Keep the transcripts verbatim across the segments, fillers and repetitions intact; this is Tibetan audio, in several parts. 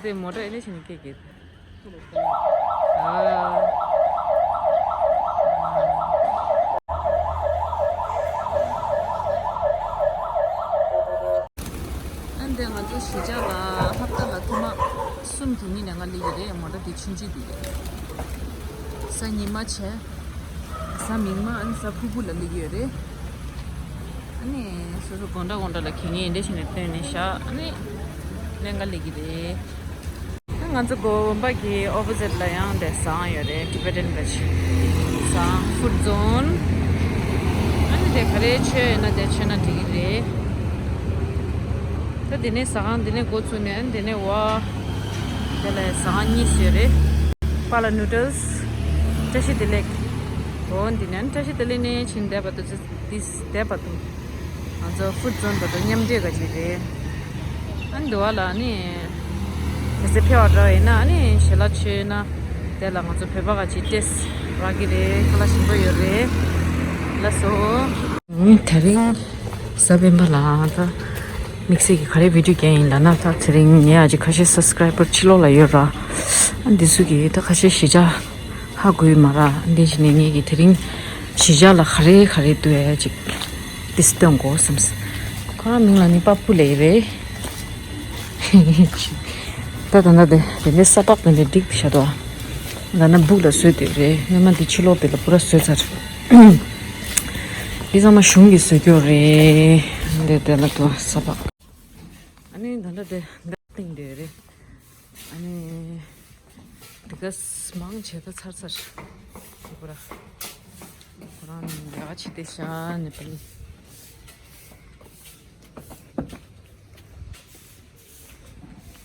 དེ་མོ་ཊ་ཨེ་ནས་ཕྱིན་སྐད་ཀྱི། ཨ་འདི་ང་ཚོ་གཞིས་ཆགས་ལ་ཧབ་ཏ་ལ་ཐེངས་མ་གསུམ་དེ་གཉིས་ནས་ང་སླེབས་ཀྱི་རེད། མོ་ཊ་དེ་ཆུང་ཆུང་དེ་རེད། གཟའ་ཉི་མ་བྱས། གཟའ་མིག་དམར་ཨ་ནི་གཟའ་ཕུར་བུ་ལ་སླེབས་ཀྱི་ཡོད་རེད། ཨ་ནི་སོ་སོ་དགོང་དྲ་དགོང་དྲ་ལ་གད་སྙིགས་འདྲ་ཞིག་ནས་བཏོན་ནས་བཞག་ཨ་ནི་ལེན་ག་སླེབས་ཀྱི་རེད། ང་ཚོ་དགོན་པ་གི་ཨོ་པོ་ཟིཊ་ལ་ཡང་དེ་ཟ་ཁང་ཡོད་རེད། Tibetan Veg ཟ་ཁང་། Food Zone། ཨ་ནི་དེ་ག་རེ་མཆོད་ཡོད་ན་དེ་མཆོད་ན་འགྲིག་གི་རེད། ད་དེ་ནས་ཟ་ཁང་དེ་ནས་འགོ་བཙུགས་ནས་ཨ་ནི་དེ་ནས་བ་དེ་ལ་ཟ་ཁང་གཉིས་ཡོད་རེད། པཱ་ལགས་ནུ་ཌལ་སི། བཀྲ་ཤིས་བདེ་ལེགས། འོ་འདི་ནས་ཨ་ནི་བཀྲ་ཤིས་བདེ་ལེགས་ནས་ཕྱིན་བསྡད་པ་དུ་འདི་བསྡད་པ་དུ། ང་ཚོ་Food Zone བར་དུ་མཉམ་འདྲེས་ག་ཅིག་རེད། ཨ་ནི་འདི་བ་ལ་ནི་གལ་སྲིད་ཕེབས་པ་འདྲ་ཡིན་ན་ཨ་ནི་ཞལ་ལག་མཆོད་ན་དེ་ལ་ང་ཚོ་བོད་པ་ག་ཅིག་ཏེས་རག་གི་རེད། ཁ་ལག་ཞིམ་པོ་ཡོད་རེད། ལགས་སོ། ཨ་ནི་དེ་རིང་གཟའ་སྤེན་པ་ལ་ད་དམིགས་བསལ་གྱི་ག་རེ་བི་ཌིའོ་རྒྱག་ཡིན་ལབ་ན། ད་དེ་རིང་ངའི་ཨ་ཅེ་ཁ་ཤས་སབ་སི་ཀ་རའི་བར་ཕྱི་ལོགས་ལ་ཡོད་ར། ཨ་འདི་ཚོ་གིས་ད་ཁ་ཤས་གཞིས་ཆགས་ཧ་གོ་ཡི་མ་ར། ཨ་འདི་བྱས་ནས་ངེད་ཀྱིས་དེ་རིང་གཞིས་ཆགས་ལ་ག་རེ་ག་རེ་འདུག་ཨེ་ཅིག་ཏིས་སྟོན་དགོས་བསམས། ཁོ་རང་མིང་ལ་ནི་པ་ཕུ་ལེ་རེད། ད་ད་ད་དེ་དེ་འདྲའི་ས་ཕག་དེ་འདྲའི་འགྲིག་ཤ་དོ། ད་ན་སྦུག་ལ་བཟོས་དེ་རེད། སྔོན་མ་འདི་ཕྱི་ལོགས་དེ་ལ་པུ་ར་བཟོས་ཚར། འདི་ཚང་མ་གཞུང་གིས་བཟོས་རྒྱུ་རེད། འདི་དེ་ལ་དོ་ས་ཕག་ཨ་ནི་ད་ལྟ་དེ་འདི་སྟེང་དེ་རེད། ཨ་ནི་འདི་ག་མང་ཆེ་ད་ཚར་ཚར། དེ་པུ་ར་ཁོ་རང་ཡག་ཆེ་དེ་ཤ་ནི་པ་ལི།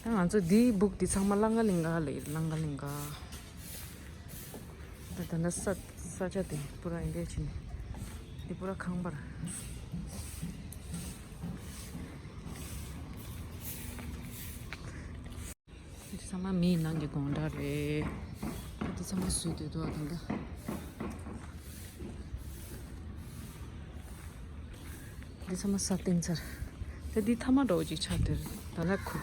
ད་ང་ཚོ་འདིའི་སྦུག་འདི་ཚང་མ་གླང་ག་གླིང་ག་ལ་ཡིན། གླང་ག་གླིང་ག། ད་ད་ལྟ་ས་ས་ཆ་དེ་པུ་ར་འདི་འདྲ་ཕྱིན། འདི་པུ་ར་ཁང་པར། འདི་ཚང་མ་མིའི་ནང་གི་དགོང་དྲ་རེད། འདི་ཚང་མ་བཟོས་བསྡད་འདུག་ཨ། ད་ལྟ། འདི་ཚང་མ་ས་བཏིང་ཚར། ད་འདི་ཐ་མ་འདྲ་བོ་ཅིག་ཆགས་བསྡད་རེད། ད་ལ་གོ་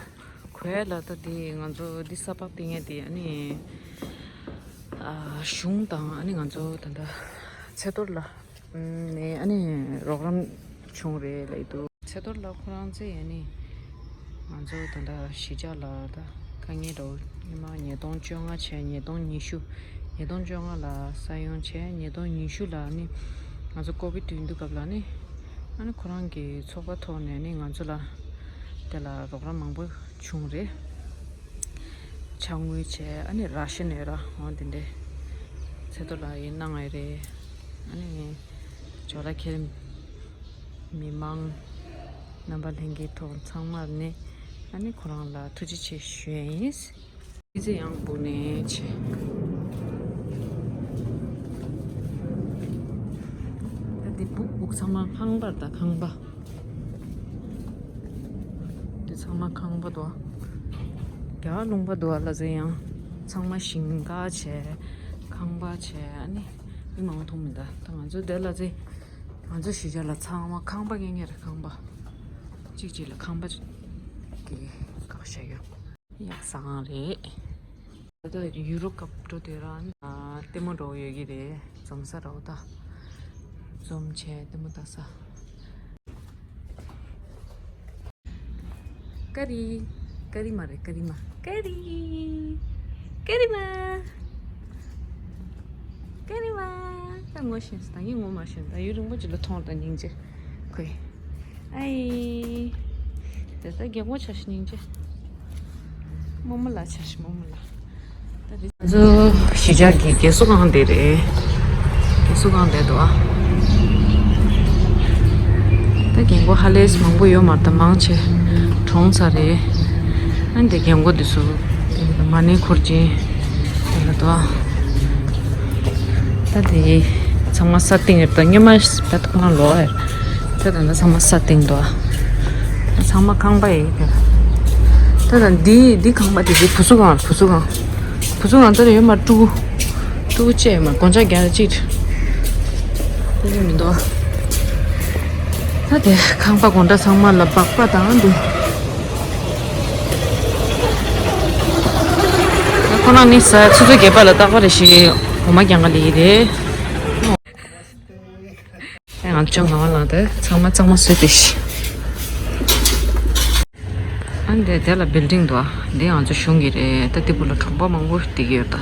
གོས་ལ་ད་འདི་ང་ཚོ་འདི་ས་ཕག་བཏིང་ཡས་འདི་ཨ་ནི་ཨ་གཞུང་དང་ཨ་ནི་ང་ཚོ་ད་ལྟ་ཚེ་རྡོར་ལ་ནས་ཨ་ནི་རོགས་རམ་བྱུང་རེད་ལབ་འདུག་ཚེ་རྡོར་ལགས་ཁོ་རང་ཚེ་ཡས་ནི་ང་ཚོ་ད་ལྟ་གཞིས་ཆགས་ལ་ད་དཀའ་ངལ་འདྲ་བོ་སྔོན་མ་ཉིས་སྟོང་བཅོ་ལྔ་བྱས། ཉིས་སྟོང་ཉི་ཤུ། ཉིས་སྟོང་བཅོ་ལྔ་ལ་ས་ཡོམ་བྱས། ཉིས་སྟོང་ཉི་ཤུ་ལ་ནི་ང་ཚོ་ཀོ་བིད་དུས་འདུག་སྐབས་ལ་ནི་ཨ་ནི་ཁོ་རང་གི་ཚོགས་པ་ཐོག་ནས་ནི་ང་ཚོ་ལ་དེ་ལ་རོགས་རམ་མང་པོ་བྱུང་རེད། ཕྱག་དངུལ་བྱས། ཨ་ནི་ར་ཤན་ཡོད་ར་འོ་དེ་འདྲས་ཚེ་རྡོར་ལགས་ཡིན་གནང་ཡོད་རེད། ཨ་ནི་ཇོ་ལ་ཁེལ། མི་མང་རྣམ་པ་ལྷན་རྒྱས་ཐོག་ཚང་མར་ནི་ཨ་ནི་ཁོ་རང་ལ་ཐུགས་རྗེ་ཆེ་ཞུ་ཡ་ཡིན། ཨི་ཙི་ཡང་སྦུག་ནས་ཆེ། ད་འདི་སྦུག་སྦུག་ཚང་མ་ཁང་པར་ད་ཁང་པ། འདི་ཚང་མ་ཁང་པ་དོ། རྒྱ་ལུང་པ་དོ་ལ་ཟེར་ཡང་ཚང་མ་ཞིང་ཁ་བྱས། ཁང་པ་བྱས། ཨ་ནི་མི་མང་པོ་མཐོང་མི་འདུག་ད་ང་ཚོ་འདི་ལ་ཟེར། ང་ཚོ་གཞིས་ཆགས་ལ་ཚང་མ་ཁང་པ་ངེས་ངེས་རེད། ཁང་པ་གཅིག་གཅིག་ལ་ཁང་པ་གི་བཀག་བཞག་ཡོད། ཡག་ས་གང་རེད། ད་ལྟ་ཡུ་རོ་སྐབས་འགྲོ་དུས་རང་ལྟད་མོ་འགྲོ་ཡོད་ཀྱི་རེད། འཛོམས་ས་རེད་ད། འཛོམས་བྱས་ལྟད་མོ་ལྟ་ས། ཀ་རི། ཀ་རི་མ་རེད། ཀ་རི་མ། ཀ་རི། ཀ་རི་མ། ཀ་རི་མ། ད་ངོ་ཤེས་སོང་། ད་ངས་ངོ་མ་ཤེས། ད་ཡུན་རིང་པོ་ཅིག་ལ་མཐོང་། ད་སྙིང་རྗེ། ཁོས། ཨའི། དེ་ལྟར་རྒན་གོག་ཆ་ཤི་སྙིང་རྗེ། རྨོ་མོ་ལགས་ཆ་ཤི། རྨོ་མོ་ལགས། ད་དེ་ང་ཚོ་གཞིས་ཆགས་ཀྱི་རྒས་གསོ་ཁང་དེ་རེད། རྒས་གསོ་ཁང་དེ་འདུག་ཨ། ད་རྒན་གོག་ཧ་ལས་མང་པོ་ཡོད་མ་རེད། ད་མང་ཆེ་གྲོངས་ཚར་རེད། ཨ་ནི་དེ་རྒན་གོག་དེ་ཚོ་དེ་ལ་མ་ཎི་འཁོར་གྱིན་དེ་ལ་འདུག་ཨ། ད་དེ་ཚང་མ་ས་སྟེང་རེད། ད་སྔོན་མ་ད་ཁོ་རང་ལོག་ཡར། ད་ད་ལྟ་ཚང་མ་ས་སྟེང་འདུག་ཨ། ཚང་མ་ཁང་པ་ཡིན་ཀྱང་། ད་ད་འདི་འདི་ཁང་པ་དེ་དེ་བུ་གཟུགས་ཁང་། བུ་གཟུགས་ཁང་། བུ་གཟུགས་ཁང་ད་ལྟ་ཡོད་མ། ཕྲུ་གུ་ཕྲུ་གུ་བཅས་ཡོད་མ། སྒོ་ལྕགས་རྒྱག་གཅིག་ད་ལྟ་མི་འདུག་ཨ། ད་དེ་ཁང་པ་དགོང་དག་ཚང་མ་ལ་སྦག་སྦག་བཏང་འདུག་ཁོ་རང་ནི་ས་ཆུ་ཚོད་བརྒྱད་པ་ལ་རྟག་པར་རེ་ཞིག་འོ་མ་རྒྱག་ག་ལི་རེད། ང་ཅག་ངག་ལ་དེ་ཚང་མ་གཙང་མ་བཟོས་ཏེ་ཤི། ཨ་འདི་དེ་ལ་བིལ་ཌིང་འདུག་ཨ། འདི་ང་ཚོ་གཞུང་གི་རེད། ད་འདི་བུ་ལ་གྲོང་པ་མང་པོ་བསྡད་ཀྱི་ཡོད་ད།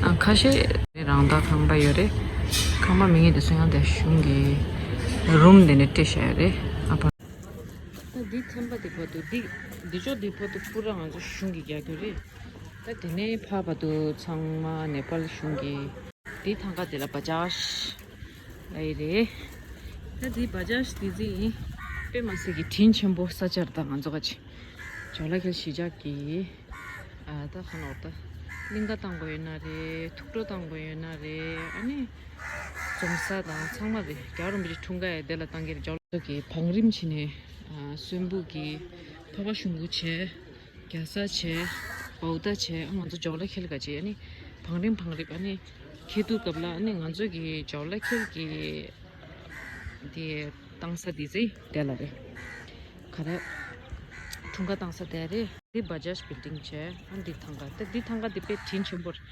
ཨ་ཁ་ཤས་རང་བདག་ཁང་པ་ཡོད་རེད། ཁང་པ་མེད་མཁན་དེ་ཚོ་ཡང་དེ་གཞུང་གི་རུམ་དེ་ནས་སྤྲད་བཞག་ཡོད་རེད། ཨ་ཕ། ད་འདི་ཐེམ་པ་འདི་བར་དུ་འདི་འདི་ཕྱོགས་འདི་བར་དུ་པུ་ར་ང་ཚོ་གཞུང་གི་རྒྱག་རྒྱུ་རེད། ད་དེ་ནས་ཕར་བར་དུ་ཚང་མ་ནེ་པཱལ་གཞུང་གི། འདི་ཐང་ག་འདི་ལ་བ་ཇཱཇ་ལ་ཡི་རེད། ད་འདི་བ་ཇཱཇ་འདི་ཟིན་དཔེ་མ་སྲིད་ཀྱི་དྲིན་ཆེན་པོ་ས་ཆར་ད་ང་ཚོ་ག་ཅི་ཇོ་ལ་ཁེལ་གཞིས་ཆགས་ཀྱི། ཨ་ད་ཁ་ནོར་ད། གླིང་ག་བཏང་དགོས་ཡོད་ན་རེད། ཐུགས་སྤྲོ་བཏང་དགོས་ཡོད་ན་རེད། ཨ་ནི་འཛོམས་ས་དང་ཚང་མ་རེད། རྒྱལ་བ་རིན་པོ་ཆེ་འཁྲུངས་སྐར་ཡ་དེ་ལ་བཏང་གི་རེད། ཇོ་ལ་གི་བང་རིམ་ཕྱིན་ནས་ཨ་གསོན་པོ་གི་འཕགས་པ་གཞུང་གུ་བྱས། རྒྱ་ས་བྱས། བའུ་ཏ་བྱས། ཨ་ང་ཚོ་ཇོ་ལ་ཁེལ་ག་བྱས། ཨ་ནི་བང་རིམ་བང་རིམ་ཨ་ནི་ཁེལ་དུས་སྐབས་ལ་ཨ་ནི་ང་ཚོ་གི་ཇོ་ལ་ཁེལ་གི་དེ་བཏང་ས་དེ་ཚེ་དེ་ལ་རེད། ག་རེ། འཁྲུངས་སྐར་བཏང་ས་དེ་རེད། འདི་བ་ཇཱཇ་བིལ་ཌིང་བྱས། ཨ་འདི་ཐང་ག་ད་འདི་ཐང་ག་འདི་དཔེ་དྲིན་ཆེན་པོ་རེད།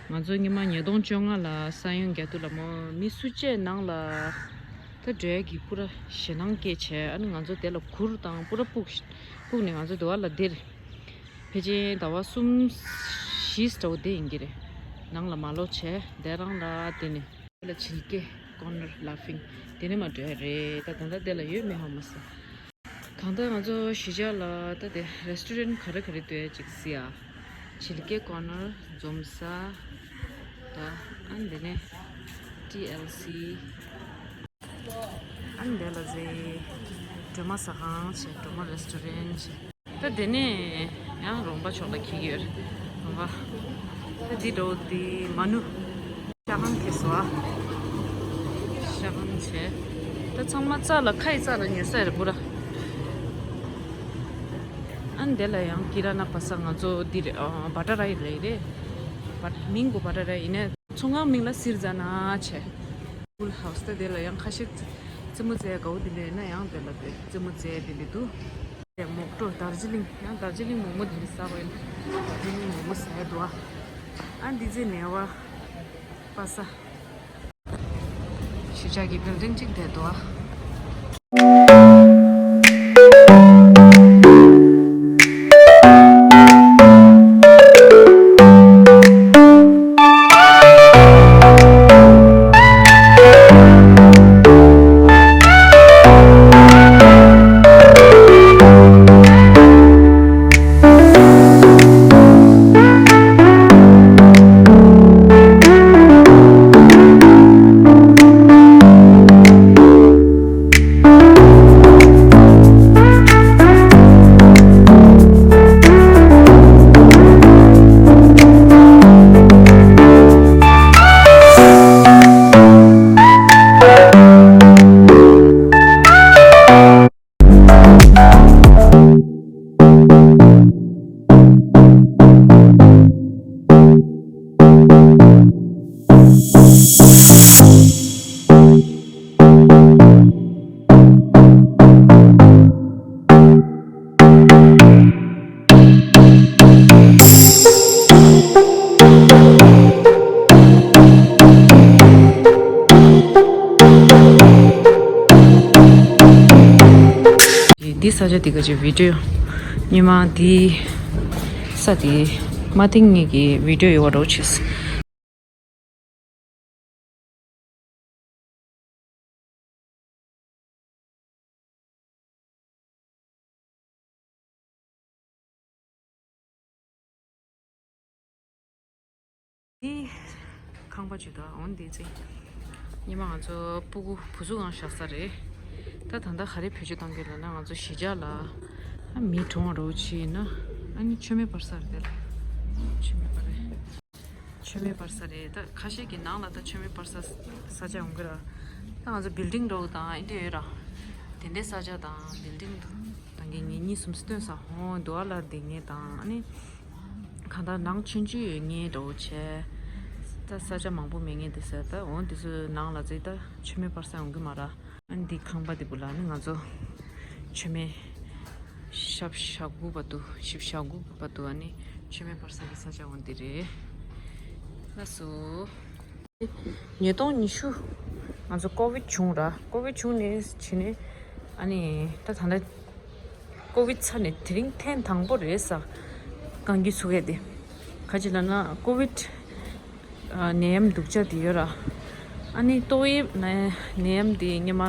ང་ཚོ་སྔོན་མ་ཉིས་སྟོང་བཅོ་ལྔ་ལ་ས་ཡོམ་རྒྱག་དུས་ལ་མོ་མི་སུ་གཅིག་ནང་ལ་ད་འགྲོ་ཡ་གི་པུ་ར་ཞེད་སྣང་སྐྱེས་བྱས། ཨ་ནི་ང་ཚོ་དེ་ལ་གུར་དང་པུ་ར་སྤུག་སྤུག་ནས་ང་ཚོ་དེ་བ་ལ་དེར་ཕལ་ཆེར་ཟླ་བ་གསུམ་བཞི་འདྲ་བོ་དེ་ཡིན་གྱི་རེད། ནང་ལ་མ་ལོག་བྱས་དེ་རང་ལ་དེ་ནས། ལ་བྱིན་སྐད་corner laughing དེ་ནས་མ་འགྲོ་ཡ་རེད། ད་ད་ལྟ་དེ་ལ་ཡོད་མེད་ཧ་མ་སོང་། གང་ལྟར་ང་ཚོ་གཞིས་ཆགས་ལ་ད་དེ་restaurant ག་རེ་ག་རེ་འདུག་ཅིག་གཟིགས་ཨ། བྱིན་སྐད་corner འཛོམས་ས། ད་ཨ་འདི་ནས་ཊི་ཨེལ་སི། ཨ་འདི་ལ་གཟིགས། སྒྲོལ་མ་ཟ་ཁང་བྱས། སྒྲོལ་མ་restaurant བྱས། ད་དེ་ནས་ཡང་རོང་པ་ཕྱོགས་ལ་འཁྱེར་གྱི་ཡོད་རེད། རོང་པ། ད་འདི་འགྲོ་འདི་མ་ནུ། ཤ་ཁང་དེ་སོ་ཨ། ཤ་ཁང་བྱས། ད་ཚང་མ་རྩ་ལ་ཁ་ཡི་རྩ་ལ་ཉོ་ས་རེད་པུ་ར། ཨ་འདི་ལ་ཡང་ཀི་ར་ན་པ་ས་ང་ཚོ་འདི་རེད། ཨ་བ་ཏྲ་རའི་རེད་རེད། བ་མིང་གོ་བ་ཏྲ་རའི་ཡིན་ནས། ཚོང་ཁང་མིང་ལ་སིར་ཛ་ན་བྱས། Cool House ད་དེ་ལ་ཡང་ཁ་ཤས་རྩེད་མོ་རྩེ་ཡ་དགའ་བོ་དེ་འདྲ་ཡོད་ན་ཡང་དེ་ལ་དེ་རྩེད་མོ་རྩེ་ཡ་དེ་འདྲ་འདུག་དེ་མོག་ཏྲོ་དར་ཇི་ལིང་ཡང་དར་ཇི་ལིང་མོག་མོག་དེ་འདྲ་ཟ་བ་ཡིན། དར་ཇི་ལིང་མོག་མོག་ཟ་ཡ་འདུག་ཨ། ཨ་འདི་ཚེ་ནེ་བ་པ་ས། གཞིས་ཆགས་ཀྱི་བིལ་ཌིང་གཅིག་དེ་འདུག་ཨ། འདི་ས་ཆ་འདི་ག་ཅིག་བི་ཌིའོ་ཉི་མ་འདི་ས་འདི་མ་ཐིང་ངེད་ཀྱི་བི་ཌིའོ་ཡོད་པ་འགྲོ་ཆེས། འདི་ཁང་པ་ཅིག་འདུག་འོན་ཏེ་ཚེ་ཉི་མ་ང་ཚོ་སྤུ་གུ་བུ་ཚུགས་གང་བཞག་ས་རེད། ད་ད་ལྟ་ག་རེ་བེད་སྤྱོད་གཏང་གི་ལབ་ན་ང་ཚོ་གཞིས་ཆགས་ལ་ཨ་མི་གྲོངས་རོགས་ཆེ་ན་ཨ་ནི་མཆོད་མེ་སྤར་ས་རེད་དེ་ལ་མཆོད་མེ་སྤར་རེད། མཆོད་མེ་སྤར་ས་རེད། ད་ཁ་ཤས་ཀྱི་ནང་ལ་ད་མཆོད་མེ་སྤར་ས་ས་ཆ་ཡོང་གི་ར། ད་ང་ཚོ་བིལ་ཌིང་འདྲ་བོ་དང་ཨིན་དེ་ཡོད་ར། དེ་འདྲའི་ས་ཆ་དང་བིལ་ཌིང་དང་གི་ངེད་གཉིས་གསུམ་སྟོན་ས་ཧོང་དུ་ཨ་ལར་དེ་ངེད་དང་ཨ་ནི། གང་ལྟར་ནང་ཆུང་ཆུང་ཡོད་ངེད་འདྲ་བོ་བྱས། ད་ས་ཆ་མང་པོ་མེད་ངེད་དེ་ཟེར་ད་འོང་དེ་ཚོའི་ནང་ལ་ཙི་ད་མཆོད་མེ་སྤར་ས་ཡོང་གི་མ་ར། ཨ་ནི་འདི་ཁང་པ་འདི་བུ་ལ་ནི་ང་ཚོ་མཆོད་མེ་ཞབས་ཞག་དགུ་བར་དུ་ཞིབ་ཞག་དགུ་བར་དུ་ཨ་ནི་ ཆོས་མེད་པར་ས་གི་ས་ཆ་འོང་འདི་རེད། ལགས་སོ། ཉིས་སྟོང་ཉི་ཤུ། ང་ཚོ་ཀོ་བིད་བྱུང་ར། ཀོ་བིད་བྱུང་ནས་བྱས་ནས། ཨ་ནི་ད་ད་ལྟ་ཀོ་བིད་ཚར་ནས་དེ་རིང་ཐེངས་དང་པོ་རེད་ས། རྐང་རྒྱུ་ཚུགས་ཡས་དེ། ག་ཅི་ལབ་ན་ཀོ་བིད། ཨ། ནད་ཡམས་སྡུག་ཅག་དེ་ཡོད་ར། ཨ་ནི་ཏོག་དབྱིབས་ནད་ནད་ཡམས་དེ་སྔོན་མ་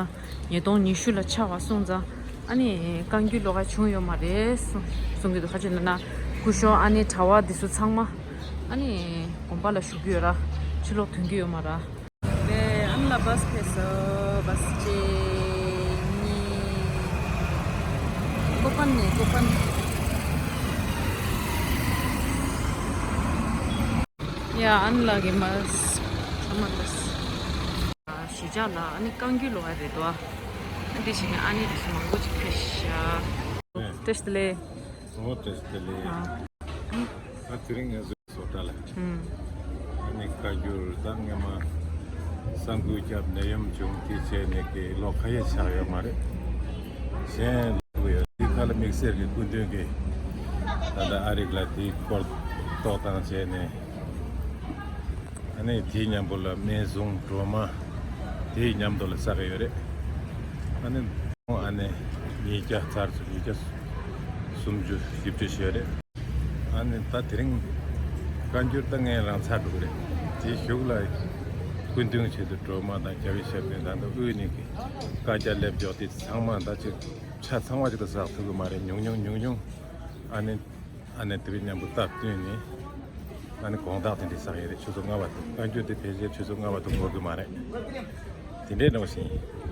ཉིས་སྟོང་ཉི་ཤུ་ལ་ཆགས་པ་སོང་ཙང་། ཨ་ནི་རྐང་རྒྱུ་ལོགས་ཀ་བྱུང་ཡོད་མ་རེད་གསུང་གསུང་གི་འདུག་ག་ཅི་ལབ་ན་སྐུ་ཞབས་ཨ་ནི་གྲྭ་བ་དེ་ཚོ་ཚང་མ་ཨ་ནི་དགོན་པ་ལ་བཞུགས་ཀྱི་ཡོད་ར། ཕྱི་ལོགས་ཐོན་གྱི་ཡོད་མ་ར། ལས་ཨ་ནི་ལ་བཱས་ཕེབས་སོ། བཱས་གཅིག་གཉིས། ཀོ་པན་ནས་ཀོ་པན། ཡ། ཨ་ནི་ལགས་ཀྱི་མ་ཚང་མ་ལ་གཞིས་ཆགས་ལ་ཨ་ནི་རྐང་རྒྱུ་ལོགས་ཀ་རེད་དོ། ཨ་འདི་བྱས་ནས་ཨ་ནི་དེ་ཚོ་མང་པོ་ཅིག་ཕེབས་ཤག་བཀྲ་ཤིས་བདེ་ལེགས། ཨོ་བཀྲ་ཤིས་བདེ་ལེགས། ཨ། ད་དེ་རིང་ང་ཚོའི་བཟོ་གྲྭ་ལ། ཨ་ནི་བཀའ་འགྱུར་ད་སྔོན་མ་ས་འགུལ་བརྒྱབ་ནད་ཡམས་བྱུང་དེ་བྱས་ནས་ཀྱི་ལོ་ཁ་ཤས་ཆགས་ཡོད་མ་རེད། གཞན་ལོ་ཡོད་དེ་ཁ་ལ་དམིགས་བསལ་གྱི་སྐུ་མདུན་གྱི་ད་ལྟ་ཨ་རིག་ལ་དེའི་སྐོར་རྟོག་བཏང་བྱས་ནས། ཨ་ནི་དེའི་མཉམ་པོ་ལ་སྨན་ཟུང་སྒྲོལ་མ་དེའི་མཉམ་དུ་ལ་བསགས་ཡོད་རེད། ཨ་ནི་ཨ་ནི་ཉིས་བརྒྱ་ཚར་སོང་། ཉིས་བརྒྱ་སུམ་ཅུ་བཞི་བཅུ་ཞིག་རེད། ཨ་ནི་ད་དེ་རིང་བཀའ་འགྱུར་ད་ངས་རང་ཚར་འགྲོ་གི་རེད། དེའི་གཞུག་ལ་སྐུ་མདུན་ཆེད་དུ་སྒྲོལ་མ་དང་རྒྱལ་བའི་ཞབས་དྲུང་དང་ད་དབུས་ནས་ཀྱི་བཀའ་རྒྱ་སླེབས་འཇོག་དེ་ཚང་མ་ད་ཅིག་ཆ་ཚང་བ་ཅིག་ཏུ་བསགས་ཐུབ་ཀྱི་མ་རེད། ཉུང་ཉུང་ཉུང་ཉུང་། ཨ་ནི། ཨ་ནི་དེ་བས་མཉམ་པོ་སྟབས་བསྟུན་ནས། ཨ་ནི་དགོང་དག་དེ་འདྲའི་བསགས་ཡོད་རེད། ཆུ་ཚོད་ལྔ་པ་དང་བཀའ་འགྱུར་དེ་ཕལ་ཆེར་ཆུ་ཚོད་ལྔ་པ་དང་འགོར་གི་མ་རེད། དེ་འདྲའི་འདྲ་བ་ཞིག་ཡིན།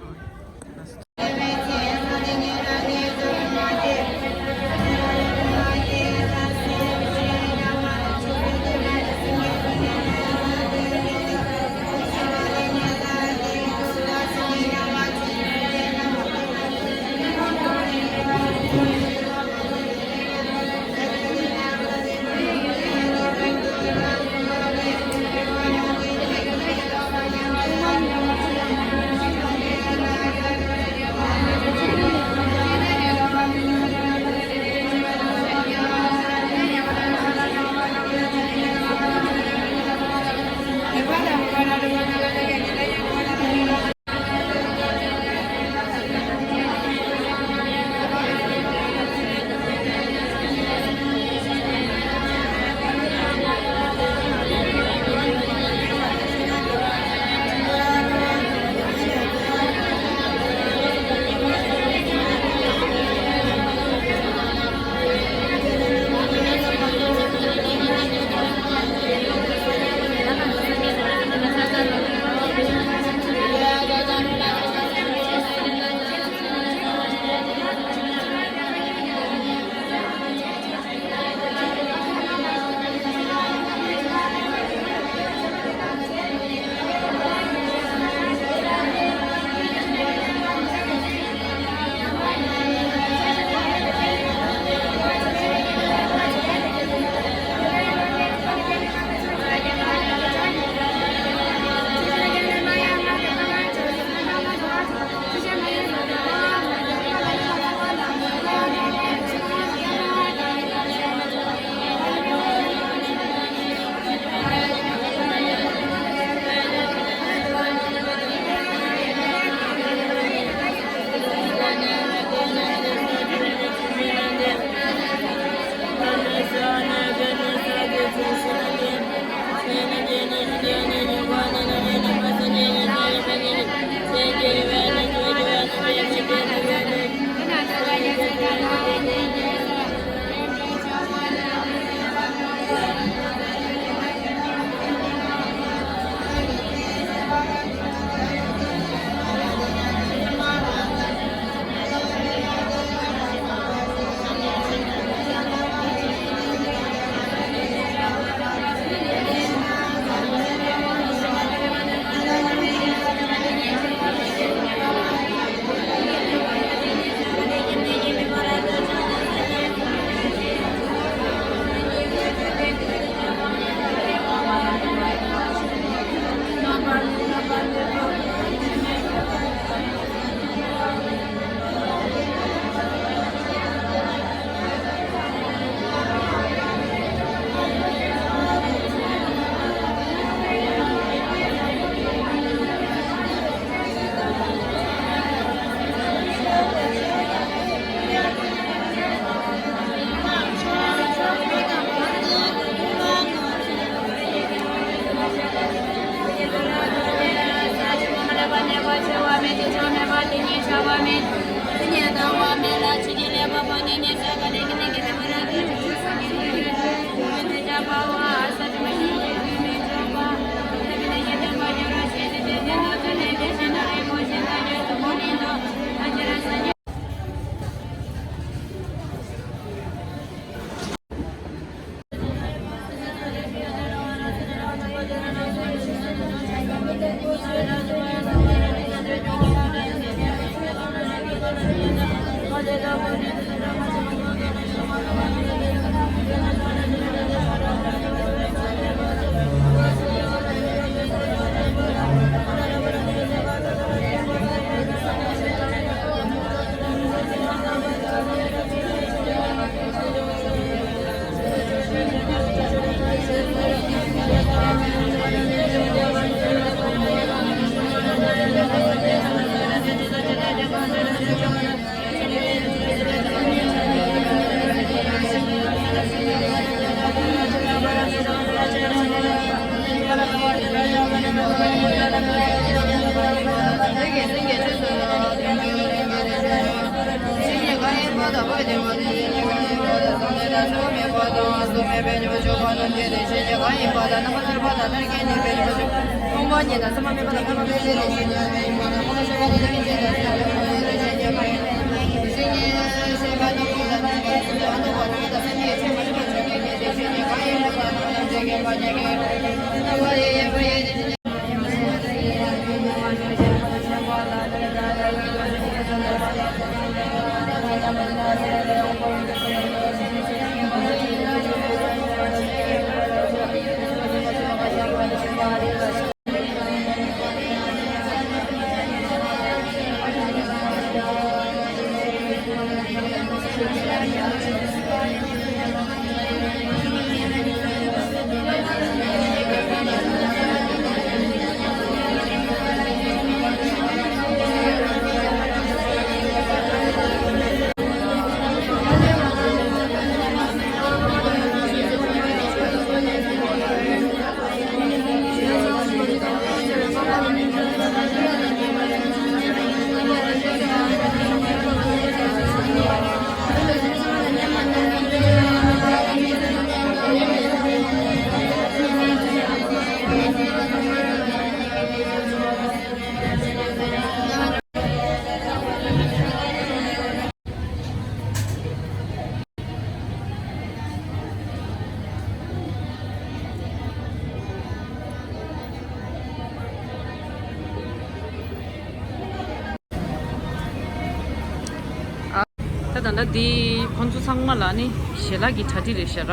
ད་ད་ལྟ་འདི་ཁོང་ཚོ་ཚང་མ་ལ་ནི་ཞལ་ལག་གི་གྲ་སྒྲིག་རེད་ཤག་ར།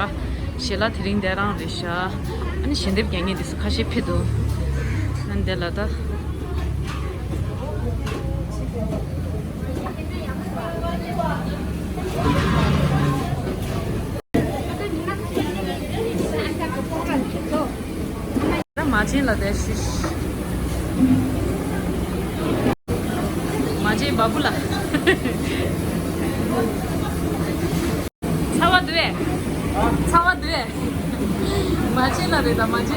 ཞལ་ལག་དེ་རིང་འདི་རང་རེད་ཤག་ཨ་ནི་ཞལ་འདེབས་རྒྱག་མཁན་འདི་ཚོ་ཁ་ཤས་ཕེབས་འདུག་ཨ་ནི་འདི་ལ་ད། ད་མ་བྱན་ལ་བསྡད་ཤིག་མ་བྱན་བ་བུ་ལ། ཚ་བ་འདུག་ཨེ། ཚ་བ་འདུག་ཨེ། མ་བྱན་ལ་རེད་ད་མ་བྱན་ལ།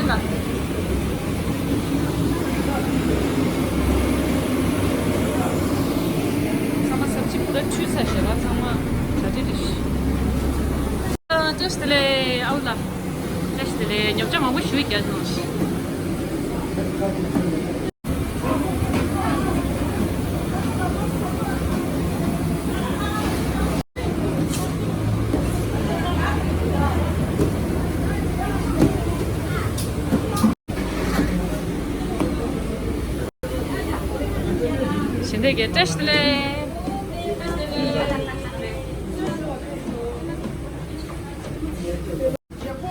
ཚང་མ་ས་ཕྱི་བུ་ར་འཁྲུད་ས་ཞེ་ལ་ཚང་མ་གྲ་སྒྲིག་རེད་ཤག་བཀྲ་ཤིས་བདེ་ལེགས་ཨའུ་ལགས། བཀྲ་ཤིས་བདེ་ལེགས། ཉོ་ཆ་མང་པོ་ཞིག་རྒྱག་སོང་ཞིག་ཞལ་འདེབས་ཀྱི་བཀྲ་ཤིས་བདེ་ལེགས།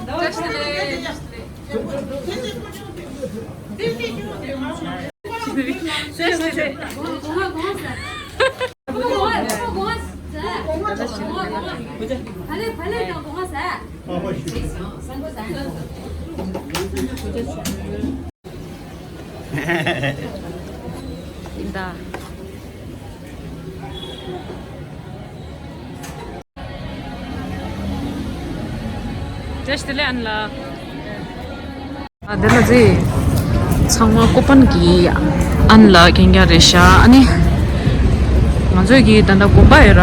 བཀྲ་ཤིས་བདེ་ལེགས། བཀྲ་ཤིས་བདེ་ལེགས། ཡིན་ད། བཀྲ་ཤིས་བདེ་ལེགས་ཨན་ལགས། ཨ་དེ་ལ་ཟེ། ཚང་མ་ཀོ་པན་གྱི་ཨན་ལགས་རྒན་རྒྱ་རེད་ཤག་ཨ་ནི། ང་ཚོས་ཀྱི་ད་ལྟ་དགོན་པ་ཡོད་ར།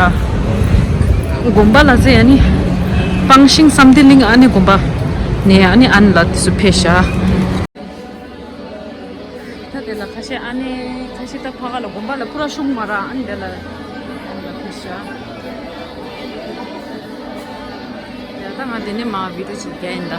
དགོན་པ་ལ་ཟེ་ཨ་ནི། སྤང་ཤིང་བསམ་གཏན་གླིང་ཨ་ནི་དགོན་པ། ནས་ཨ་ནི་ཨན་ལགས་དེ་ཚོ་ཕེབས་ཤག་ད་དེ་ལ་ཁ་ཤས་ཨ་ནེ་ཁ་ཤས་ད་ཕ་ག་ལ་དགོན་པ་ལ་ཕུ་ར་ཤུང་མ་ར་ཨ་ནི་དེ་ལ་ཨ་ནི་ལ་ཕུ་ཤ། ཡ་ད་ང་དེ་ནས་མ་བི་ཌིའོ་ཅིག་རྒྱག་ཡིན་ད།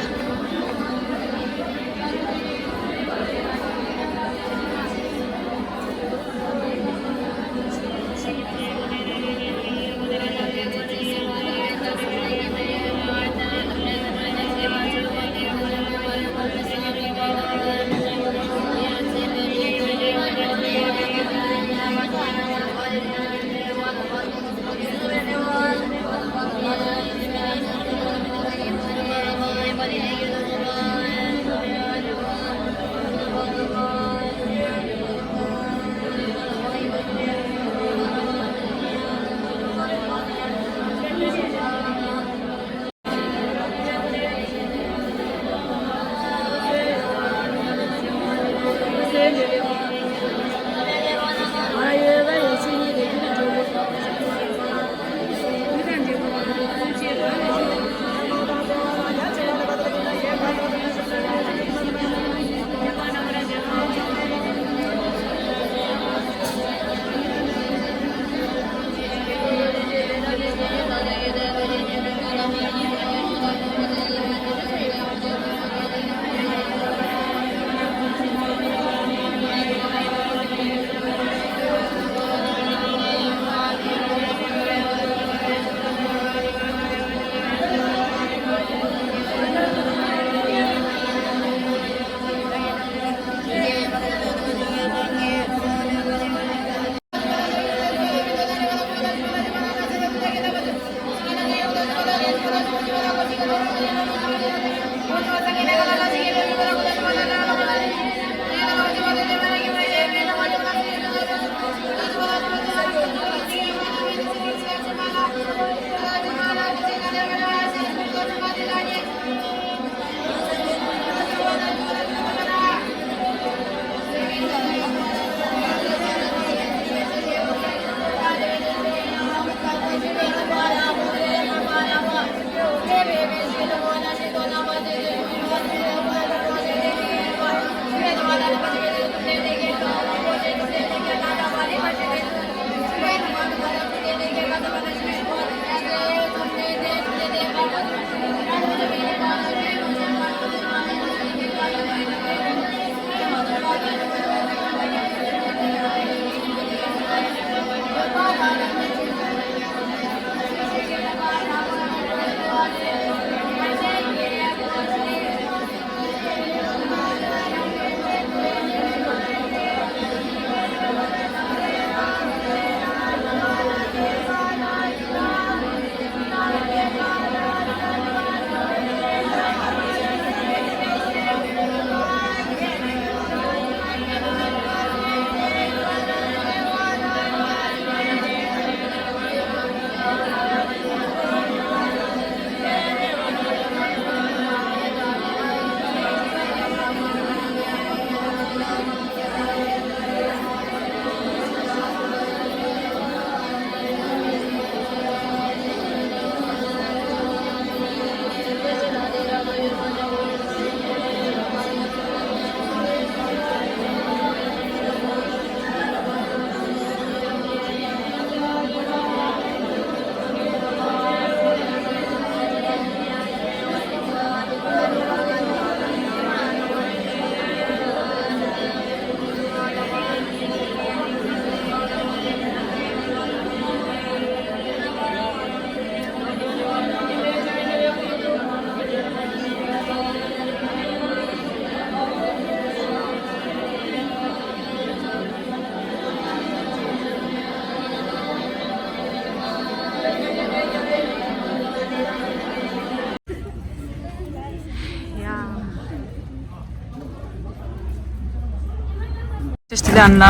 ལ་ཨན་ལ་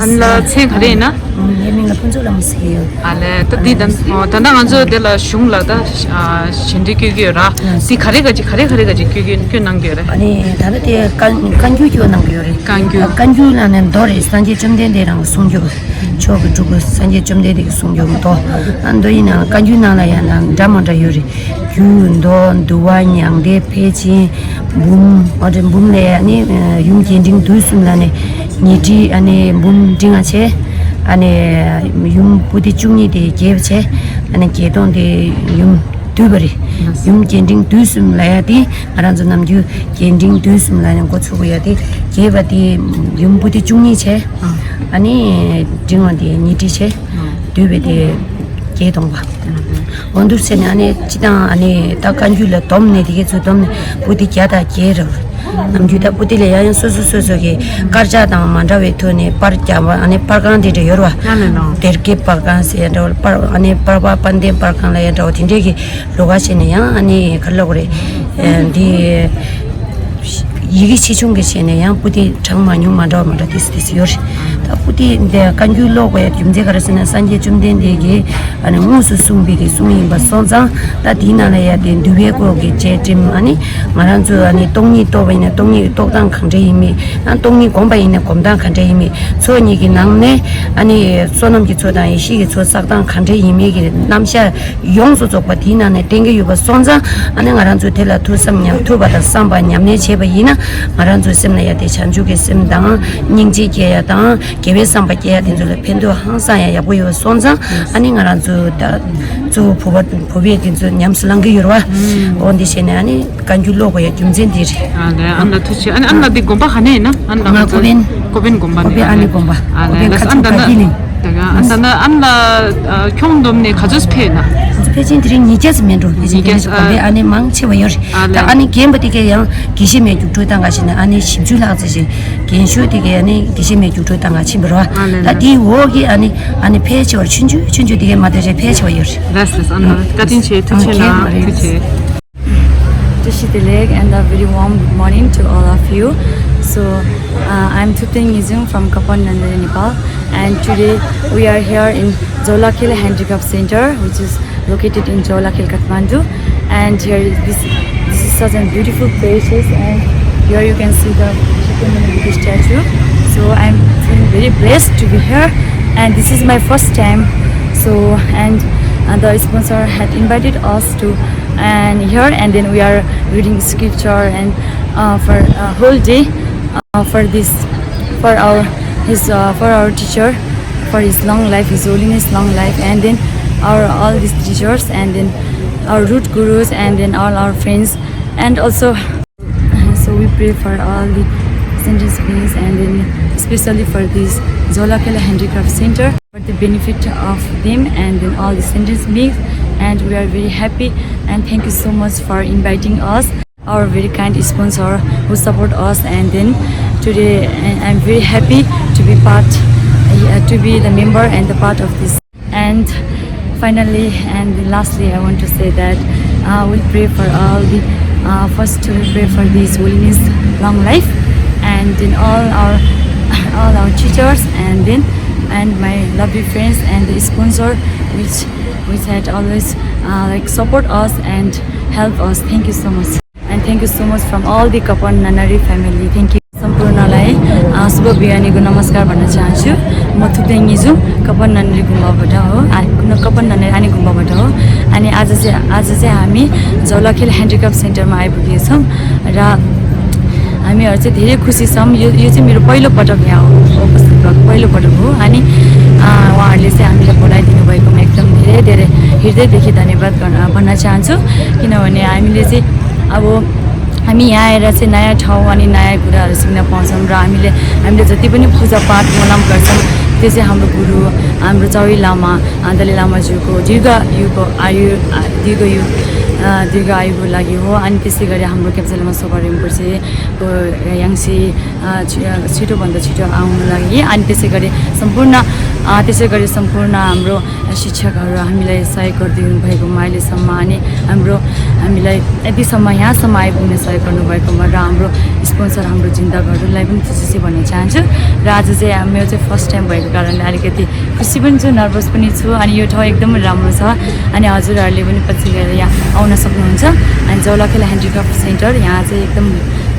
ཨན་ལ་མཚན་ག་རེ་ཡིན་ན། ངའི་མིང་ལ་ཕུན་ཚོགས་ལྷ་མོ་ཟེར་གྱི་ཡོད། ཨ་ལས། ད་འདི་ད་ད་ལྟ་ང་ཚོ་དེ་ལ་གཞུང་ལ་ད་ཞལ་འདྲི་སྐྱོན་གྱི་ཡོད་ར། འདི་ག་རེ་ག་ཅིག་ག་རེ་ག་རེ་ག་ཅིག་སྐྱོན་གྱི་སྐྱོན་གནང་གི་ཡོད་རེད། ཨ་ནི་ད་ལྟ་དེ་བཀའ་བཀའ་འགྱུར་སྐྱོན་གནང་གི་ཡོད་རེད། བཀའ་འགྱུར། བཀའ་འགྱུར་ལ་ནི་མདོ་རེད། སངས་རྒྱས་བཅོམ་ལྡན་འདས་རང་གི་གསུང་རྒྱུ། མཆོག་གི་སྤྲུལ་སྐུ་སངས་རྒྱས་བཅོམ་ལྡན་འདས་ཀྱི་གསུང་རྒྱུ་མདོ། ཨ་མདོ་ཡིན་ནའང་བཀའ་འགྱུར་ནང་ལ་ཡང་ན་འདྲ་མ་འདྲ་ཡོད་རེད། རྒྱུད། མདོ། འདུལ་བ། མྱང་འདས། ཕལ་ཆེན། འབུམ། ཨ་རེ་འབུམ་ལས་ནི་ཡུམ་རྒྱས་འབྲིང་བསྡུས་གསུམ་ལ་ནི་ཉི་ཁྲི་ཨ་ནི་འབུམ་འབྲིང་ང་བྱས། ཨ་ནི་ཡུམ་པོ་ཏི་བཅུ་གཉིས་དེ་རྒྱས་པ་བྱས། ཨ་ནི་བརྒྱད་སྟོང་དེ་ཡུམ་བསྡུས་པ་རེད། ཡུམ་རྒྱས་འབྲིང་བསྡུས་གསུམ་ལ་ཡ་དེ་ང་རང་ཚོ་ནམ་རྒྱུན་རྒྱས་འབྲིང་བསྡུས་གསུམ་ལ་ནི་འགོ་ཚུགས་པ་ཡ་དེ་རྒྱས་པ་དེ་ཡུམ་པོ་ཏི་བཅུ་གཉིས་བྱས། ཨ་ནི་འབྲིང་བ་དེ་ཉི་ཁྲི་བྱས། བསྡུས་པ་དེ་བརྒྱད་སྟོང་པ། འོ་འདུག་ཟེར་ནས་ཨ་ནི་སྤྱི་བཏང་ཨ་ནི་ད་བཀའ་འགྱུར་ལ་བསྡོམས་ནས་དེ་གའི་ཚོ་བསྡོམས་ནས་པོ་ཏི་བརྒྱ་དང་བརྒྱད་རེད། ནམ་རྒྱུན་ད་པོ་ཏི་ལ་ཡང་ཡང་སོ་སོ་སོ་སོ་གི་དཀར་ཆག་དང་མ་འདྲ་བའི་ཐོག་ནས་པར་རྒྱག་པ་ཨ་ནི་པར་ཁང་དེ་འདྲ་ཡོད་རེད་བ། ཨ་ལས་ལོ། སྡེར་ཀའི་པར་ཁང་ཟེར་ཡ་འདྲ་བ། པར་ཨ་ནི་པར་པ་པར་འདེམས་པར་ཁང་ལ་ཡ་འདྲ་བ་དེ་འདྲས་ཀྱི་ལོ་ག་བྱས་ནས་ཡང་ཨ་ནི་ག་རེ་ལབ་དགོས་རེད། ཨ་འདི། ཡི་གེ་ཆེ་ཆུང་གི་ཆ་ནས་ཡང་པོ་ཏི་གྲངས་མང་ཉུང་མ་འདྲ་བ་མ་འདྲ་ཏོག་ཙམ་ཏོག་ཙམ་ཡོད་རེད། ད་པོ་ཏི་འདི་བཀའ་འགྱུར་ཀློག་དགོས་ཡ་རྒྱུ་མཚན་ག་རེ་ཟེར་ན་སངས་རྒྱས་བཅོམ་ལྡན་འདས་ཀྱིས་ཨ་ནི་དངོས་སུ་གསུངས་པའི་གི་གསུང་ཡིན་པ་སོང་ཙང་། ད་དེའི་ནང་ལ་ཡ་དེ་འདུལ་བའི་སྐོར་གྱི་བཅས་ཁྲིམས། ཨ་ནི་ང་རང་ཚོ་ཨ་ནི་སྟོང་ཉིད་རྟོགས་པ་ཡིན་ན་སྟོང་ཉིད་རྟོགས་སྟངས་གང་འདྲ་ཡིན་མིན། ཨ་སྟོང་ཉིད་སྒོམ་པ་ཡིན་ན་སྒོམ་སྟངས་གང་འདྲ་ཡིན་མིན། ཚོགས་གཉིས་ཀྱི་ནང་ནས་ཨ་ནི་བསོད་ནམས་ཀྱི་ཚོགས་དང་ཡེ་ཤེས་ཀྱི་ཚོགས་བསགས་སྟངས་གང་འདྲ་ཡིན་མིན་གྱི་རྣམ་གཞག་ཡོངས་སུ་རྫོགས་པ་དེའི་ནང་ནས་བསྟན་གྱི་ཡོད་པ་སོང་ཙང་། ཨ་ནི་ང་རང་ཚོས་དེ་ལ་ཐོས་བསམ་ཉམས། ཐོས་པ་དང་བསམ་པ་ཉམས་ལེན་བྱས་པ་ཡིན་ན། ང་རང་ཚོའི་སེམས་ལ་ཡ་དེ་བྱང་ཆུབ་ཀྱི་སེམས་དང་སྙིང་རྗེ་སྐྱེ་ཡ་དང་དགེ་བའི་བསམ་པ་སྐྱེ་ཡ་དེ་ཚོ་ལ་ཕན་ཐོགས་ཧང་སང་ཡ་ཡག་པོ་ཡོད་པ་སོང་ཙང་། ཨ་ནི་ང་རང་ཚོ་ད་གཙོ་བོ་བོད་པ་བོད་པའི་དེ་ཚོ་ཉམས་སུ་བླང་གི་ཡོད་རེད་བ། འོ་འདི་བྱས་ནས་ཨ་ནི་བཀའ་འགྱུར་ཀློག་དགོས་ཡ་རྒྱུ་མཚན་འདི་རེད། ཨ་ལས། ཨ་ལ་ཐུགས་རྗེ་ཆེ། ཨ་ནི་ཨ་ལ་འདི་དགོན་པ་ག་ནས་ཡིན་ན། ཨ་ལ་ང་ཀོ་བན། ཀོ་བན་དགོན་པ་ནས། ཀོ་བན་ཨ་ནི་དགོན་པ། ཨ་ལས། ཀོ་བན་ལགས་ཁ་ཆུ་ཨ་ད་ན་ག་གི་ནས། ད་ག་ཨ་ད་ན་ཨ་ལ་ཁྱོང་བསྡོམས་ནས་ག་ཚོད་ཕེབས་ན། ཕལ་ཆེར་དེ་རིང་ཉིས་བརྒྱ་ཙམ་མེད་འགྲོ། ཕལ་ཆེར་ཉིས་བརྒྱ་ཙམ། ཀོ་བན་ཨ་ནི་མང་ཆེ་བ་ཡོད་རེད། ཨ་ད་ལས། ཨ་ནི་རྒན་པ་དེ་གས་ཡང་དགེ་བཤེས་མའི་རྒྱུགས་སྤྲོད་བཏང་ག་ཕྱིན་ནས་ཨ་ནི་བཞི་བཅུ་ལྷག་ཙམ་ཞིག་རྒན་ཤོས་དེ་གས་ཨ་ནི་དགེ་བཤེས་མའི་རྒྱུགས་སྤྲོད་བཏང་ག་ཕྱིན་པ་རེད་བ། ཨ་ལས། ད་དེའི་འོག་གི་ཨ་ནི་ཨ་ནི་ཕལ་ཆེ་བ་ཆུང་ཆུང་ཆུང་ཆུང་དེ་གས་མ་གཏོགས་ཅིག་ཕལ་ཆེ་བ་ཡོད་རེད། ལགས་ལགས། ཨ་ནི་བཀའ་དྲིན་ཆེ། ཐུགས་རྗེ་གནང་། ཨོ་ཁེ། ཐུགས་རྗེ་ཆེ། Jai Shri Delek and a very warm good morning to all of you. So, uh, I'm Thupten Ngizung from Kapan Nanari, Nepal, and today we are here in Jolakhel Handicraft Center, which is located in Jolakhel, Kathmandu. And here is this, this is such a beautiful places, and here you can see the Shakyamuni Buddha statue. So I'm feeling very blessed to be here, and this is my first time. So, and uh, the sponsor had invited us to and here, and then we are reading scripture and uh, for a whole day uh, for this, for our, his uh, for our teacher, for his long life, his holiness long life, and then our all these teachers, and then our root gurus, and then all our friends, and also so we pray for all the sentient beings, and then especially for this Jolakhel Handicraft Center, for the benefit of them and then all the sentient beings. And we are very happy, and thank you so much for inviting us, our very kind sponsor who support us. And then today, and I'm very happy to be part, uh, to be the member and the part of this. And finally and lastly, I want to say that uh, we pray for all the uh, first we pray for this holiness long life, and in all our all our teachers, and then and my lovely friends and the sponsor which which had always uh, like support us and help us. Thank you so much. And thank you so much from all the Kapan Nanari family. Thank you. सम्पूर्णलाई अ, शुभ बिहानीको नमस्कार भन्न चाहन्छु। म थुप्देन निजु कपन ननरी गुम्बाबाट हो। आ, न-, कपन ननरी आनी गुम्बाबाट हो। अनि आज चाहिँ आज चाहिँ हामी जौलाखेल ह्यान्डिक्राफ्ट सेन्टरमा आइपुगेका छौँ र हामीहरू चाहिँ धेरै खुसी छौँ। यो यो चाहिँ मेरो पहिलो पटक यहाँ हो, उपस्थित भएको पहिलो पटक हो। अनि अ, उहाँहरूले चाहिँ हामीलाई बोलाइदिनु भएकोमा एकदम धेरै धेरै हृदयदेखि धन्यवाद गर्न भन्न चाहन्छु। किनभने हामीले चाहिँ अब हामी यहाँ आएर चाहिँ नयाँ ठाउँ अनि नयाँ कुराहरू सिक्न पाउँछौँ र हामीले हामीले जति पनि पूजापाठ मनाम गर्छौँ, त्यो चाहिँ हाम्रो गुरु, हाम्रो चौरी लामा, अ, दलाइ लामाज्यूको दीर्घ आयुको आयु, अ, दीर्घ यु अ, दीर्घ आयुको लागि हो। अनि त्यसै गरी हाम्रो क्याप्सुलमा सोभा रिम्पोछेको याङ्सी अ, छि-, अ, छिटोभन्दा छिटो आउनु लागि, अनि त्यसै गरी सम्पूर्ण अ, त्यसै गरी सम्पूर्ण हाम्रो शिक्षकहरू, हामीलाई सहयोग गरिदिनु भएकोमा अहिलेसम्म, अनि हाम्रो, हामीलाई यतिसम्म, यहाँसम्म आइपुग्ने सहयोग गर्नुभएकोमा र हाम्रो स्पोन्सर, हाम्रो चिन्तकहरूलाई पनि थुचेसी भन्न चाहन्छु। र आज चाहिँ मेरो चाहिँ फर्स्ट टाइम भएको कारणले अलिकति खुसी पनि छु, नर्भस पनि छु। अनि यो ठाउँ एकदमै राम्रो छ। अनि हजुरहरूले पनि पछि गएर यहाँ आउन सक्नुहुन्छ। अनि जौलाखेल ह्यान्डिक्राफ्ट सेन्टर यहाँ चाहिँ एकदम,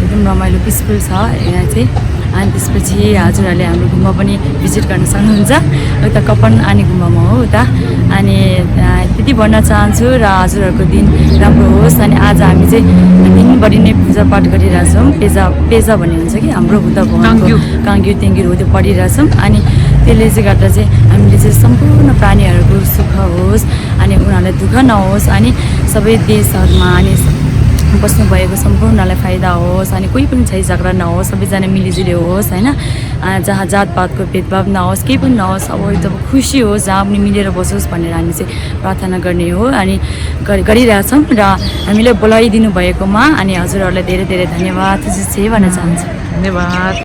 एकदम रमाइलो, पिसफुल छ यहाँ चाहिँ। अनि त्यसपछि हजुरहरूले हाम्रो घुममा पनि भिजिट गर्न सक्नुहुन्छ। उता कपन अनि घुममा हो उता। अनि, अ, त्यति भन्न चाहन्छु र हजुरहरूको दिन राम्रो होस्। अनि आज हामी चाहिँ दिनभरि नै पूजापाठ गरिरहेछौँ, पेजा, पेजा भन्ने हुन्छ कि हाम्रो बुद्ध भगवानको काङ्ग्यु। काङ्ग्यु तेङ्ग्युहरू हो, त्यो पढिरहेछौँ। अनि त्यसले चाहिँ गर्दा चाहिँ हामीले चाहिँ सम्पूर्ण प्राणीहरूको सुख होस्, अनि उनीहरूलाई दुःख नहोस्, अनि सबै देशहरूमा अनि बस्नुभएको सम्पूर्णलाई फाइदा होस्, अनि कोही पनि झै झगडा नहोस्, सबैजना मिलिजुली होस्, होइन? अ, जहाँ जातपातको भेदभाव नहोस्, केही पनि नहोस्, अब एकदम खुसी होस्, जहाँ पनि मिलेर बसोस् भनेर हामी चाहिँ प्रार्थना गर्ने हो। अनि गरि-, गरिरहेछौँ र हामीलाई बोलाइदिनु भएकोमा अनि हजुरहरूलाई धेरै धेरै धन्यवाद चाहिँ भन्न चाहन्छु। धन्यवाद।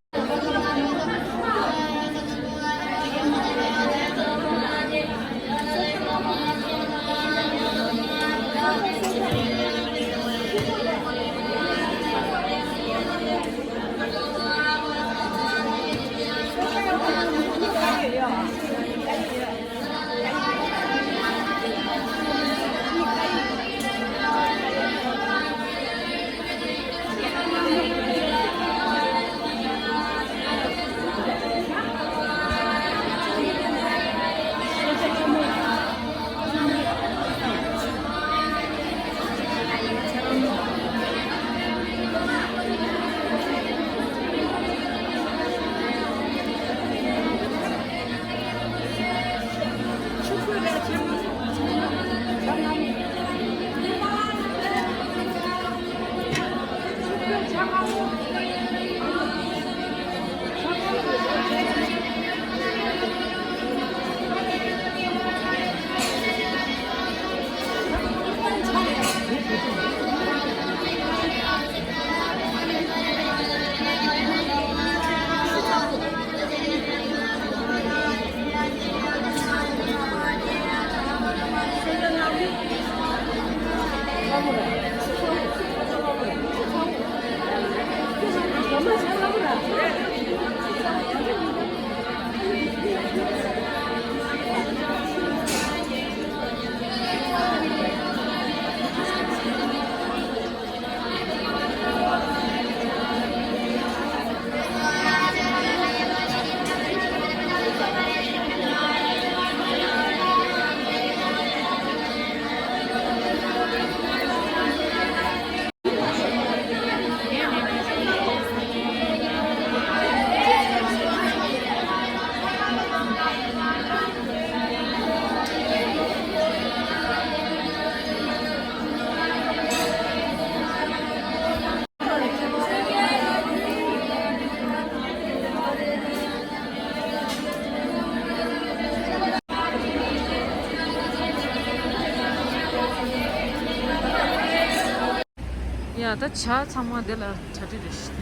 ཡ། ད་ཇ་ཚང་མ་དེ་ལ་གྲ་སྒྲིག་རེད་ཤག་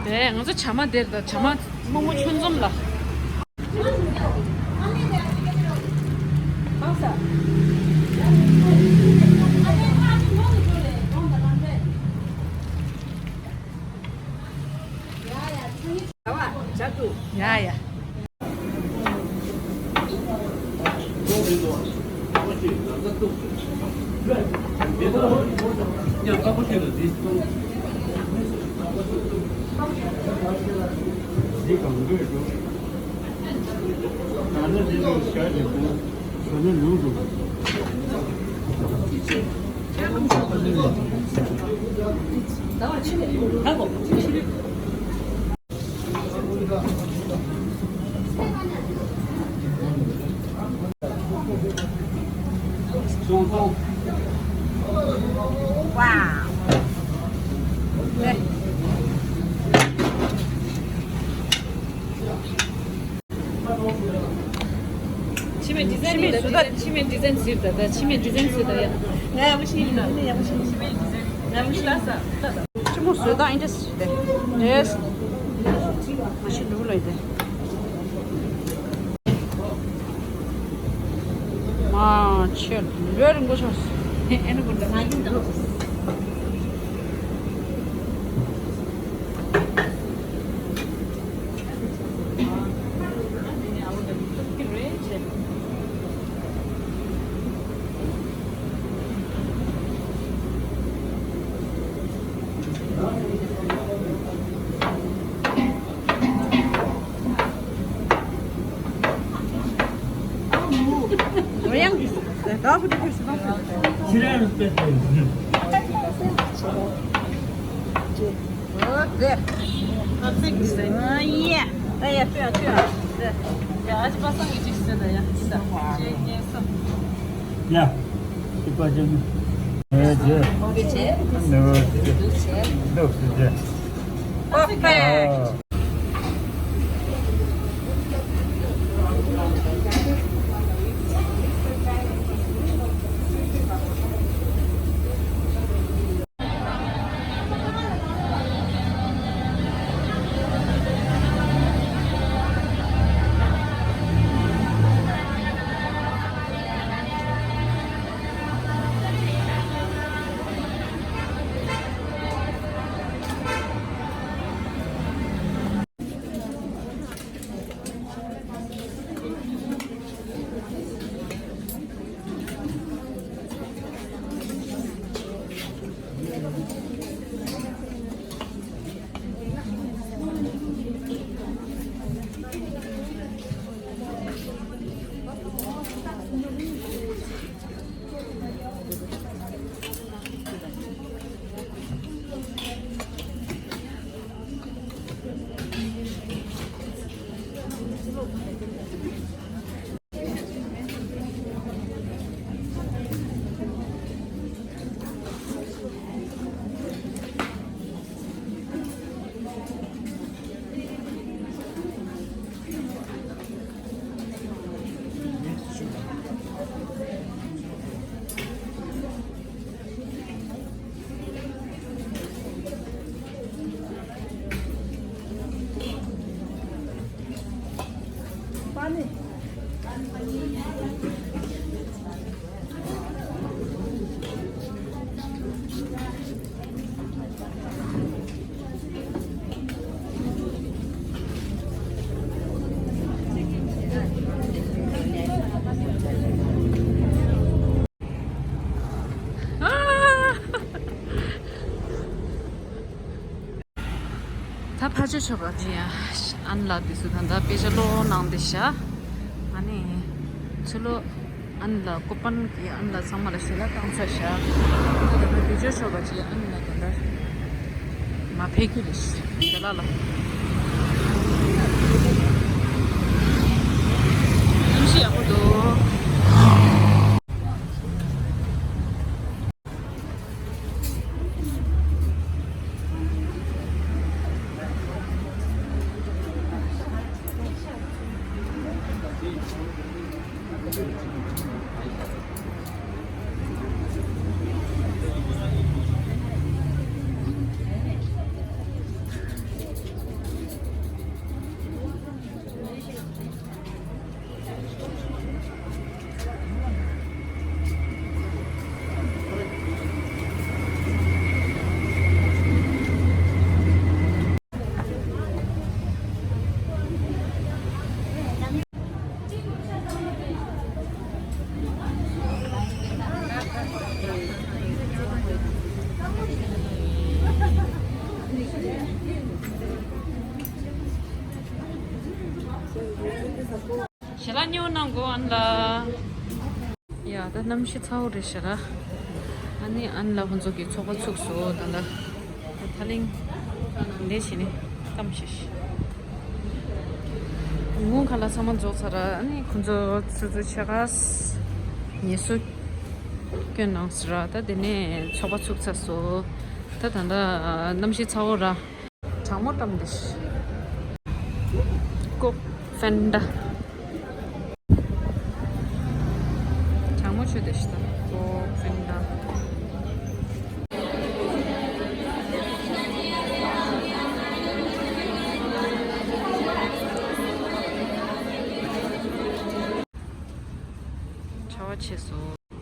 དེ་ང་ཚོ་ཇ་མ་དེར་ད་ཇ་མ་སྨུག་མོ་ཆུ་འཛོམས་ལ། ཡ་ཡ། ཕྱི་མའི་ཌི་ཛའིན་ཕྱི་མའི་བཟོ་ལྟ་ཕྱི་མའི་ཌི་ཛའིན་ཟེར་ད་ད་ཕྱི་མའི་ཌི་ཛའིན་ཟེར་ད་ཡ། ང་ཡག་པོ་ཞིག་ཡིན་ན་ཡག་པོ་ཞིག་ཕྱི་མའི་ཌི་ཛའིན་ང་ཡག་པོ་ཞིག་ལ་ས་ད་ད། ཆི་མོ་བཟོ་ད་ཨིན་ཊི་རེ་སི་ཊི་རེད། ང་ཤི་འདུག་ལ་ཡི་དེ། མ་ཆེ་ལོས་རིང་པོ་ཆགས་སོང་། ཨེ་ནི་ཀུན་ད་ང་ཡིན་ད། ཡ། ཅི་པ་ཅི་ནི། ཨེ་ཅེ། ནུ་ཅེ། ནུ་ཅེ། ཨོ་ཧེ། ད་ཕ་ཆོས་ཆོ་ག་དེ་ཡང་ཨན་ལ་དེ་སུ་ད་ད་དཔེ་ཆ་ཀློག་གནང་དེ་ཤ། ཨ་ནི་ཚུ་ལོ་ཨན་ལ་ཀོ་པན་གི་ཨན་ལ་ཚང་མ་ལ་ཞེ་ལ་བཏང་ཚར་ཤ། ད་ད་ཕ་ཆོས་ཆོ་ག་ཅི་ཨན་ལ་ད་ད་མ་ཕེ་ཁུ་ལ་ཤ་དེ་ལ་ལ་ཡིན་ཤི་ཡག་པོ་འདུག་ཞལ་ལག་ཉོ་གནང་གོ་ཨན་ལ། ཡ་ད་གནམ་གཤིས་ཚ་བོ་རེད་ཤག་ར། ཨ་ནི་ཨན་ལ་ཁོང་ཚོ་གི་ཚོགས་པ་ཚུགས་སོ་ད་ལ། ད་ཐ་ལིང་འདྲེ་བྱས་ནས་སྐམ་ཤིག་ངུ་ཁ་ལ་ཚང་མ་རྫོགས་ཚར་ར། ཨ་ནི་ཁོང་ཚོ་ཚུ་ཚུ་ཆ་ག་ངལ་གསོ་སྐྱོན་གནང་ཟེར་ར། ད་དེ་ནས་ཚོགས་པ་ཚུགས་ཚར་སོ། ད་ད་ད་གནམ་གཤིས་ཚ་བོ་ར། གྲང་མོ་བཀྲམ་འདི་ཤི། ཀོ་ཕན་ཌ། གྲང་མོ་ཆུ་འདི་ཤི་ད། ཀོ་ཕན་ཌ། ཆེ་སོ།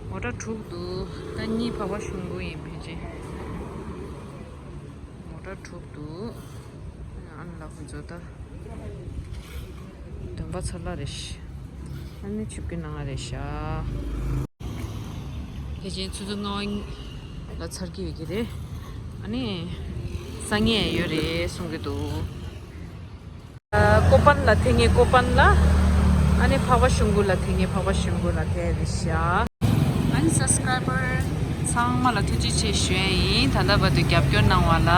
མོ་ཊ་དྲུག་འདུག་ད་གཉིས་འཕགས་པ་གཞུང་གུ་ཡིན་ཕལ་ཆེར། མོ་ཊ་དྲུག་འདུག་ཨ་ནི་ལ་ཁོ་ཚོ་ད་འདོན་པ་ཚར་ལ་རེད་ཤག་ཨ་ནི་ཆིབས་ཀྱི་ནང་རེད་ཤག་ཕལ་ཆེར་ཆུ་ཚོད་ལྔ་པ་ལ་ཚར་གྱི་ཡོད་ཀྱི་རེད། ཨ་ནི་སང་ཉིན་ཡོད་རེད་གསུང་གི་འདུག་ཨ། ཀོ་པན་ལ་ཐེངས་ངེ་ཀོ་པན་ལ། ཨ་ནི་འཕགས་པ་གཞུང་གུ་ལ་ཐེངས་ངེ་འཕགས་པ་གཞུང་གུ་ལ་ཐེངས་རེད་ཤག་ཨ་ནི་སབ་སི་ཀ་རའི་བར་ཚང་མ་ལ་ཐུགས་རྗེ་ཆེ་ཞུ་ཡ་ཡིན། ད་ལྟ་བར་དུ་རྒྱབ་སྐྱོར་གནང་བ་ལ།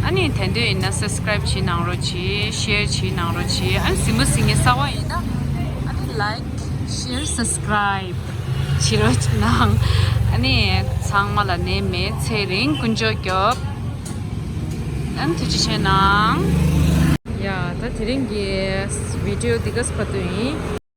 ཨ་ནི་དེ་འདོད་ཡིན་ན་སབ་སི་ཀ་རའིབ་བྱེད་གནང་རོགས་གྱིས། ཤེར་བྱེད་གནང་རོགས་གྱིས། ཨ་ནི་གཟིགས་མོ་གཟིགས་མཁན་གསར་པ་ཡིན་ན་ཨ་ནི་ལའིཀ་ཤེར་སབ་སི་ཀ་རའིབ་བྱེད་རོགས་གནང་། ཨ་ནི་ཚང་མ་ལ་ནད་མེད་ཚེ་རིང་དཀོན་མཆོག་སྐྱོབ། ཨ་ནི་ཐུགས་རྗེ་ཆེ་གནང་། ཡ། ད་དེ་རིང་གི་བི་ཌིའོ་འདི་ག་ས་བར་དུ་ཡིན།